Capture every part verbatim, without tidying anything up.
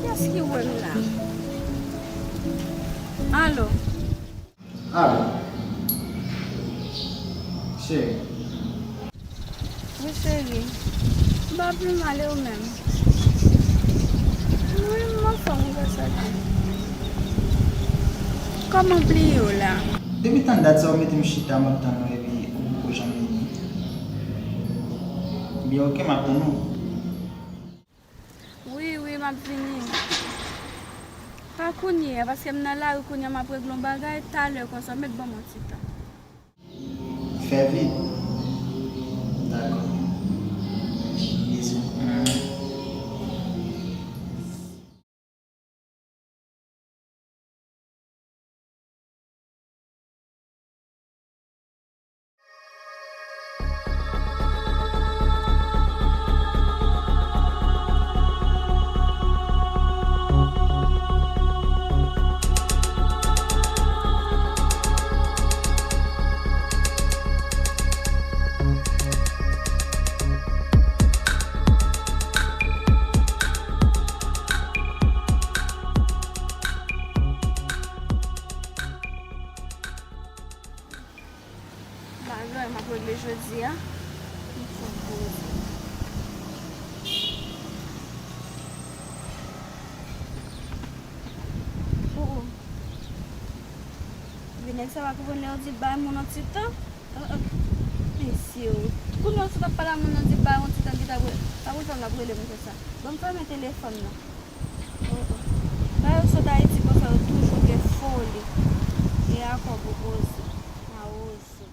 Kiyès ki rele m la? Alo? Alo. Cheri. Wi, cheri. M pa pi mal, e ou menm? Mwen, m anfòm, ou konn sa. Kòman m bliye w la? Depi tann dat sa, ou mete m chita, m ap tann ou, epi ou poko janm vini. Byen, oke, m ap tann ou. Wi, wi, m ap vini. Pa kounye a, paske m nan lari kounye a, m ap regle yon bagay, talè konsa, w mèt ban m yon ti tan. Fè vit. Dakò. Bizou. Bagay m ap regle jodi a. M fò poze. Oh, oh. Epi nèg sa pa konprann lè yo di bay moun yon ti tan. Oh, oh. Mesye, oh. Kounye a w sot ap pale a moun nan di bay yon ti tan, ki ta pou, ta pou fè m l ap rele m konsa. Ban m fèmen telefòn nan. Oh, oh. Sa yo sot Ayiti konsa, yo toujou gen foli. E akò pwopoze. Mawozo. Mawozo.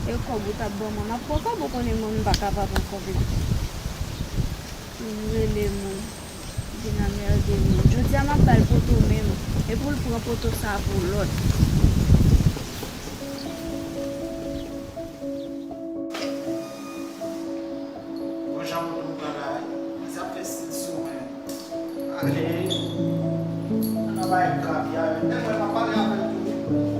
E kòb ou t ap ban mwen. M ap pran kòb ou, konnen mwen m pa ka pa pran kòb ou. Vin rele moun. Vin anmède moun. Jodi a m ap ba l poto menm. E pou l pran poto sa a pou lòt. Bon jan moto m pran la, wi. Sa ap fè sis sou mwen. Ale. Ann bay grapya, wi. Nèg mwen pa pale avè l tou, wi.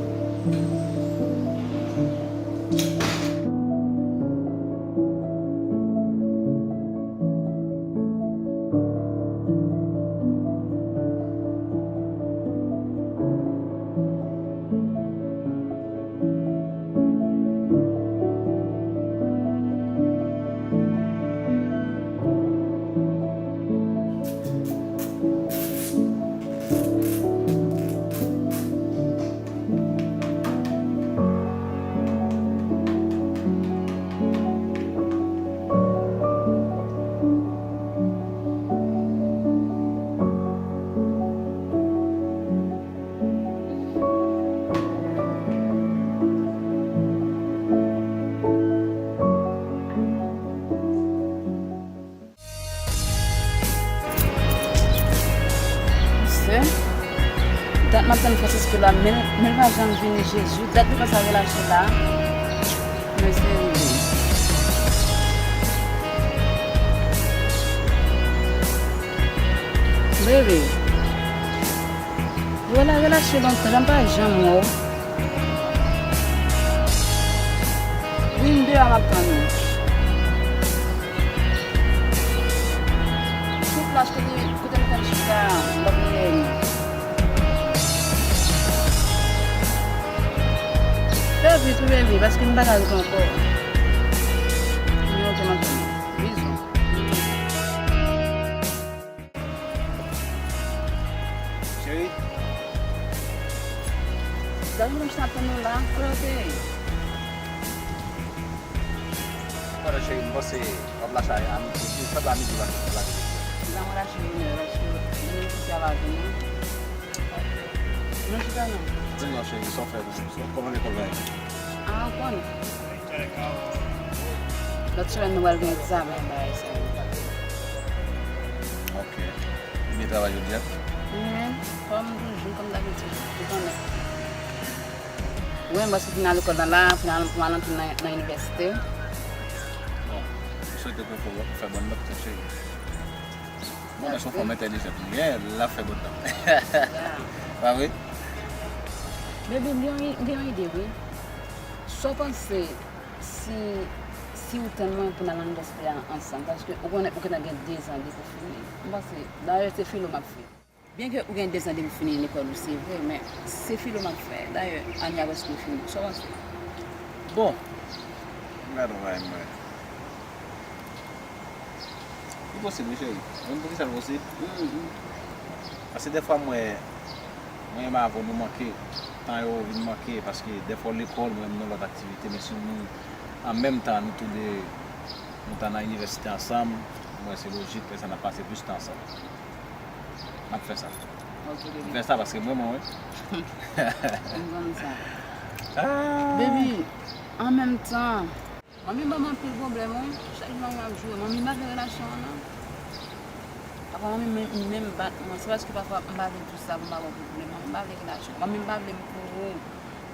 Mesye, dat m ap tann Francisco la, men, men l pa janm vini, Jezi. Dat li konsa relache la. Mesye, bebe. Yo la relache lontan, jan m pa janm wè w. Vin deyò, m ap tann ou. Sou plas kote, kote m konn chita a, m ap rele nou. Fè vit wi, bebe, paske m pa ka ret ankò. Vin, oke, m ap tann ou. Bizou. Cheri. Gade moun m ap tann ou la, kote w te ye? Kote cheri, m panse w ap lache a midi, si w pa midi, w ap lache. Gade mwen lache une heure, lache une heure Sa va vini. Non, chita non. Di non, cheri, sa w fè menm? Kòman lekòl va ye? Ah, ou konn. Lòt semèn nou pral gen egzamen, bagay sa yo. Ok. Ou byen travay jodi a? Mhm. Kòm toujou, kòm dabitid, ou konnen. Ou menm, paske w fin al lekòl la, la, fin al, pou al antre nan, nan inivèsite. Bon, m swete ke w fè, w fè bòn nòt, cheri. Bon, èske w fè entèlijant li ye, l ap fè bòn nòt. Pa vre? Baby, m gen yon, m gen yon ide, wi. Sa w panse si, si w tann mwen pou n al nan inivèsite a ansanm? Paske ou konnen, ou gentan gen dezan depi w fini. M panse, dayè, se filo m ap fè. Byenke ou gen dezan depi w fini lekòl ou, se vre, men se filo m ap fè. Dayè, ane a prèske fini. Sa w panse? Bon, m gade yon bagay m wè. Li posib, wi, cheri. Ou konn poukisa l posib? Mhm. Paske dèfwa m wè, mwen menm avè w, nou manke. Tan yo vin manke, paske dèfwa w lekòl, mwen menm nan lòt aktivite, men si nou, an menm tan, nou toude, nou ta nan inivèsite ansanm, m wè se lojik, lè sa n ap pase plis tan ansanm. M ap fè sa. Ok, baby. M fè sa paske m renmen w, wi. M konn sa. Ah! Baby, an menm tan, manmi ban m anpil pwoblèm, wi. Chak jou manmi ap joure. Manmi pa vle relasyon an, non. Apa manmi menm, menm bat mwen? Se paske pafwa m pa vle di w sa pou m pa ba w pwoblèm. Manmi pa vle relasyon. Manmi pa vle m pou ou.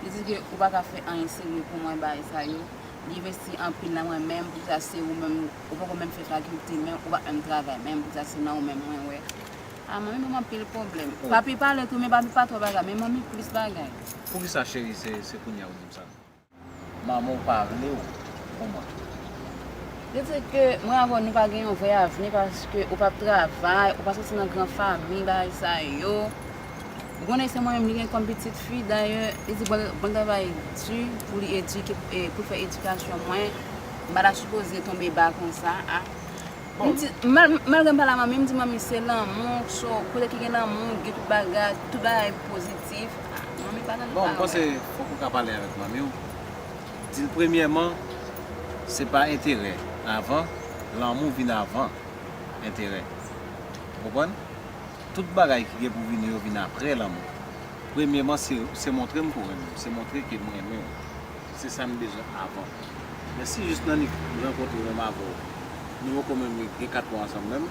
Li di ke ou pa ka fè anyen serye pou mwen, bagay sa yo. Li envesti anpil nan mwen menm, poukisa se ou menm, ou poko menm fè fakilte, men ou pa menm travay menm, poukisa se nan ou menm mwen wè. Ah, manmi ban m anpil pwoblèm. Oh. Papi pale tou, men papi pa twò bagay, men manmi plis bagay. Poukisa, cheri, se, se kounye a ou di m sa? Manman w pa vle w pou mwen. Li di ke mwen avè w nou pa gen yon vrè avni paske ou p ap travay, ou pa soti nan gran fanmi, bagay sa yo. Ou konnen se mwen menm li gen kòm pitit fi, dayè, li di bon, bon travay di pou li edike, e, pou fè edikasyon mwen. M pa ta sipoze tonbe ba konsa, a. Bon. M di, mal-, malgre m pale a manmi, m di manmi se lanmou, so, kote ki gen lanmou, gen tout bagay, tout bagay pozitif. A, manmi pa tande pawòl. Bon, m panse fòk ou ka pale avèk manmi w. Di l premyèman, se pa enterè avan, lanmou vin avan enterè. Ou konprann? Tout bagay ki gen pou vini yo vin apre lanmou. Premyèman, se, se montre m ke w renmen m, se montre ke m renmen w. Se sa m bezwen avan. Men si jis nan nik rankontre menm avè w, nou poko menm gen kat mwa ansanm menm,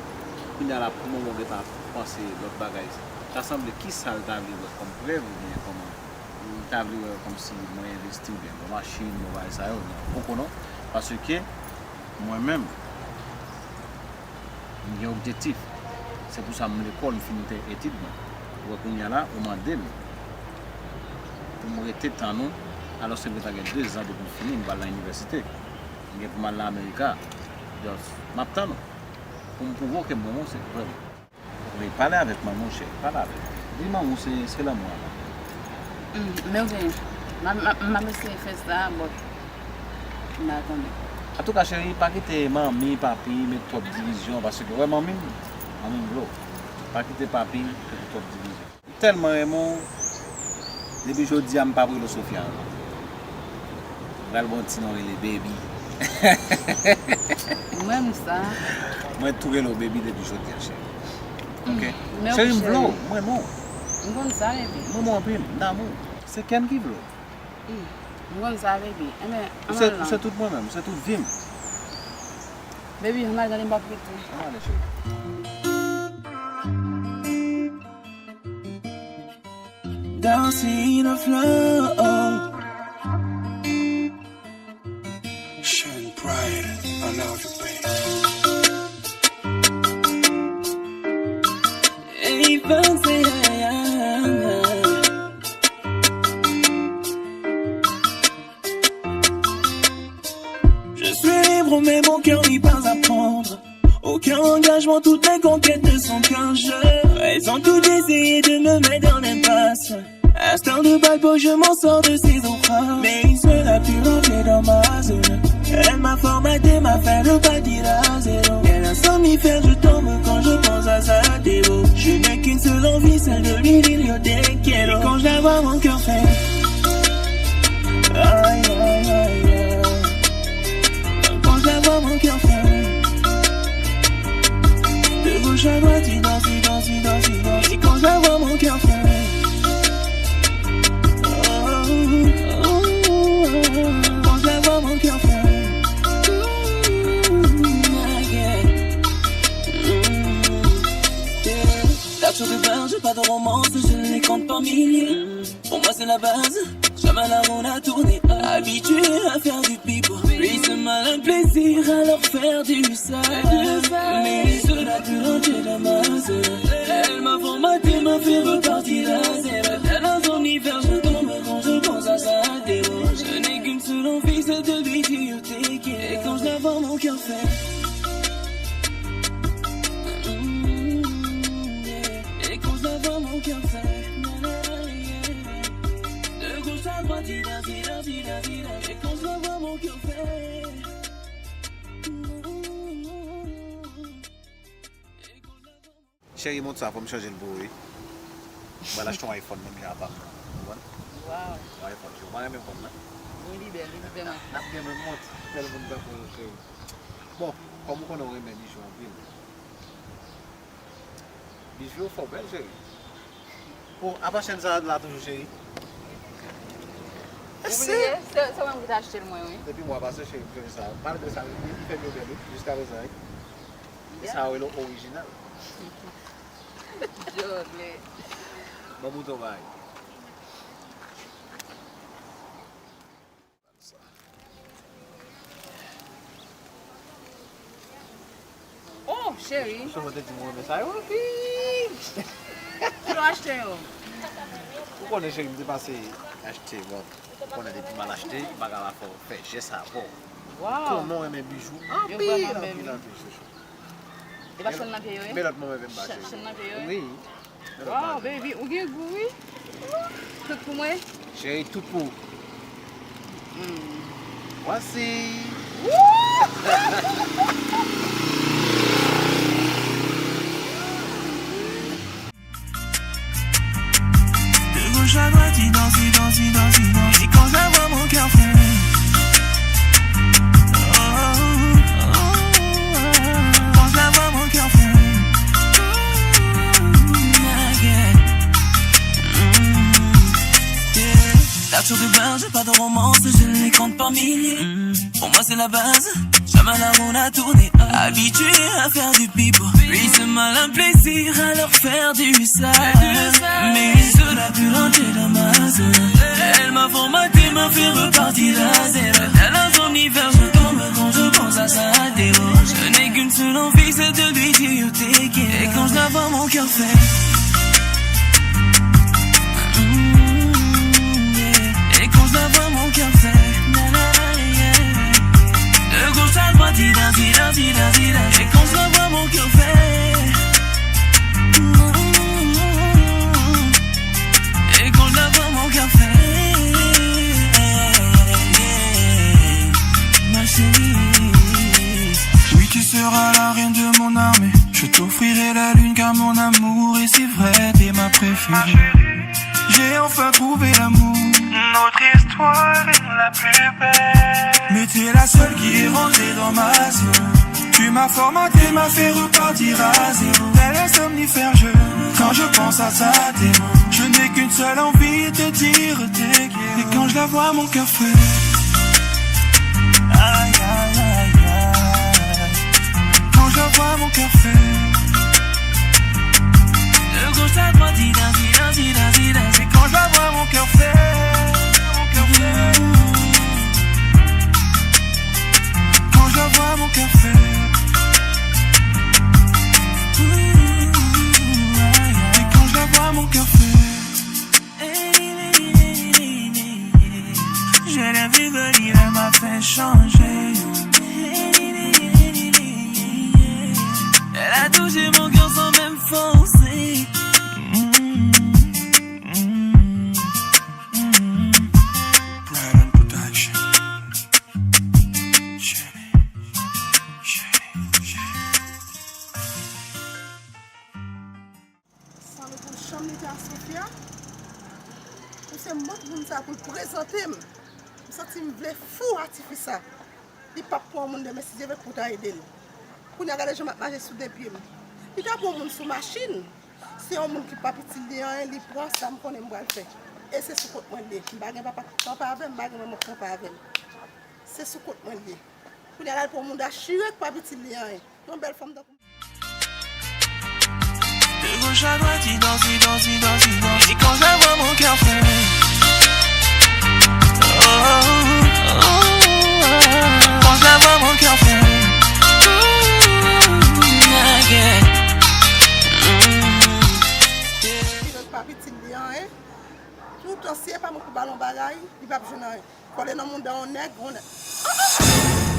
kounye a la pou moman w gentan ap panse lòt bagay. Ta sanble ki sa l ta vle wè kòm prèv oubyen kòm, li ta vle wè kòmsi mwen envesti oubyen bon machin, bon bagay sa yo, non, poko non. Paske mwen menm, m gen objektif. Se pou sa m lekòl, m fin fè etid mwen. Ou wè kounye a la, ou mande m pou m rete tann ou, alòske m gentan gen dezan depi m fini, m pral nan inivèsite. M gen pou m al nan Amerika. Just, m ap tann ou. Pou m pwouve w ke m renmen w, se vrèman. Wi, pale avèk manman w, cheri, pale avè l. Di manman w se, se lanmou a la. Mm, men ok, m a, m a, m ap eseye fè sa, but m pa konnen. Antouka, cheri, pa kite manmi, papi met twòp divizyon, paske wè manmi m, manmi m vle w. Pa kite papi mete twòp divizyon. M tèlman renmen w, depi jodi a m p ap rele w Sofia ankò. M pral ba w ti non rele Baby. Ou menm sa. Mwen tou rele w Baby depi jodi a, cheri. Ok? Cheri, m vle w, m renmen w. M konn sa, Baby. M renmen w anpil, m damou w. Se kè m ki vle w. M konn sa, Baby. Enben, ann al non. Ou se tout mwen menm, ou se tout vi m. Baby, ann al gade m p ap rete. Ann ale, cheri. Dancing in the flow. Shine bright, I love you, baby. Hey, fancy, yeah, yeah, yeah. Je suis libre, mais mon cœur n'est pas à prendre. Aucun engagement, toutes mes conquêtes ne sont qu'un jeu. Elles ont tout essayé de me mettre dans l'impasse. À ce temps de balbo, je m'en sors de ces emprunts. Mais il se l'a pu rentrer dans ma zone. Elle m'a formaté, m'a fait le pas de la zéro. Elle a somnifère, je tombe quand je pense à sa dévo. Je n'ai qu'une seule envie, celle de lui dire yo te quiero. Et quand je la vois, mon cœur fait aïe, aïe, aïe, aïe. Quand je la vois, mon cœur fait de gauche à droite, il danse, il danse, il danse, il danse. Sur de barres, j'ai pas de romance, je ne les compte par milliers. Pour moi, c'est la base, jamais la roue n'a tourné. Habitué à faire du people, lui, ce malin plaisir à leur faire du sale. Mais cela plus loin que la masse. Elle m'a formaté, m'a fait repartir à zéro. Dans un univers, je tombe quand je pense à ça, dérange. Je n'ai qu'une seule envie, c'est de lui dire take it. Et quand je la vois, mon cœur fait. Mm, yeah. Et quand je la vois, mon cœur fait. De gauche à droite, dida, dida, dida, dida. Et quand je la vois, mon cœur fait. Cheri, mont sa, fò m chanje l pou ou, wi. Mwen al achte yon iPhone menm jan avè m nan, ou konprann? Waw. Yon iPhone, cheri. Ou pa renmen iPhone, non? Wi, li bèl, wi, li bèl. N ap gen menm mont, bèl moun tankou nou, cheri. Bon, kòm ou konnen ou renmen bijou anpil. Bijou yo fè w bèl, cheri. Bon, apa chèn sa la toujou, cheri? Ou bliye? Se, se mwen ki te achte l mwen, wi. Depi mwa pase, cheri, m chanje sa. Malgre sa, li, li fè m yo bèl, wi, jiska prezan, wi. E sa yo rele orijinal. Jògle. Ban m montre w bagay. Oh, cheri. Sou mwen te di mwen renmen sa yo anpil. Ki lè w achte yo? Ou konnen, cheri, m te pase achte, bon. Ou konnen depi m al achte, m pa ka pa fè, fè jès avè w. Waw. Konnen w renmen bijou anpil, anpil, anpil, chouchou. E pa chèn nan pye yo ye? Men lòt mwen menm pa chèn. Chèn nan pye yo ye? Wi. Waw, baby, ou gen gou, wi. Tout pou mwen? Cheri, tout pou ou. Mm. Voici. De gauche à droite, il danse, il danse, il danse, il danse. Et quand je la vois, mon cœur fait. Oh, oh, oh, oh. Quand je la vois, mon cœur fait. Mm, yeah. Mm, yeah. Nature de base, j'ai pas de romance, je ne les compte par milliers. Mm. Pour moi, c'est la base. Jamais la roue n'a tourné. Habitué à faire du people. Lui, ce malin plaisir à leur faire du sale. Mais cela plus loin que la masse. Elle m'a formaté, m'a fait repartir à zéro. Dans un univers, je tombe quand je pense à ça, dérange. Je n'ai qu'une seule envie, c'est de lui dire take it. Et quand je la vois, mon cœur fait. Mm, yeah. Et quand je la vois, mon cœur fait. De gauche à droite, dida, dida, dida, dida. Et quand je la vois, mon cœur fait. Et quand je la vois, mon cœur fait. Ma chérie. Oui, tu seras la reine de mon armée. Je t'offrirai la lune car mon amour est si vrai, t'es ma préférée. J'ai enfin trouvé l'amour. Notre histoire est la plus belle. Mais tu es la seule qui est rentrée dans ma zone. Tu m'as formaté, m'as fait repartir à zéro. Tel un somnifère, je, quand je pense à ça, t'es, je n'ai qu'une seule envie, te dire t'es. Et quand je la vois, mon cœur fait. Aïe, aïe, aïe, aïe. Quand je la vois, mon cœur fait. De gauche à droite, dida, dida, dida, dida. Et quand je la vois, mon cœur fait, mon cœur fait. Quand je la vois, mon cœur fait. Et quand je la vois, mon cœur fait. Je l'ai vu venir, elle m'a fait changer. Elle a touché mon cœur sans même forcer. Pride and Production. Shane. Shane. Shane. Sanble pou chanm li te a Sofia. Pou se mòd moun sa pou l prezante m. M santi m vle fou a tifi sa. Li p ap pran moun demen si Dye vle pou ta ede l. Kounye a gade jan m ap mache sou de pye m. Li ta pran moun sou machin. Se yon moun ki p ap itil li anyen, li pran sa m konnen m pral fè. E se sou kont mwen l ye. M pa gen papa k kanpe avè m, m pa gen manman k kanpe avè m. Se sou kont mwen l ye. Kounye a l al pran moun dachire k p ap itil li anyen. Yon bèl fanm tankou m. De gauche Je dois dire danser, danser, danser, danser. Et quand je la vois, mon cœur fait. Oh, oh, oh, oh. Quand je la vois, mon cœur fait. Ooh, yeah, yeah. Mm, yeah. Li pa pitit li an, hein? Toutan si e pa mwen pou balon bagay, li p ap jwenn anyen. Kole nan mouda yon nèg, yon nèg.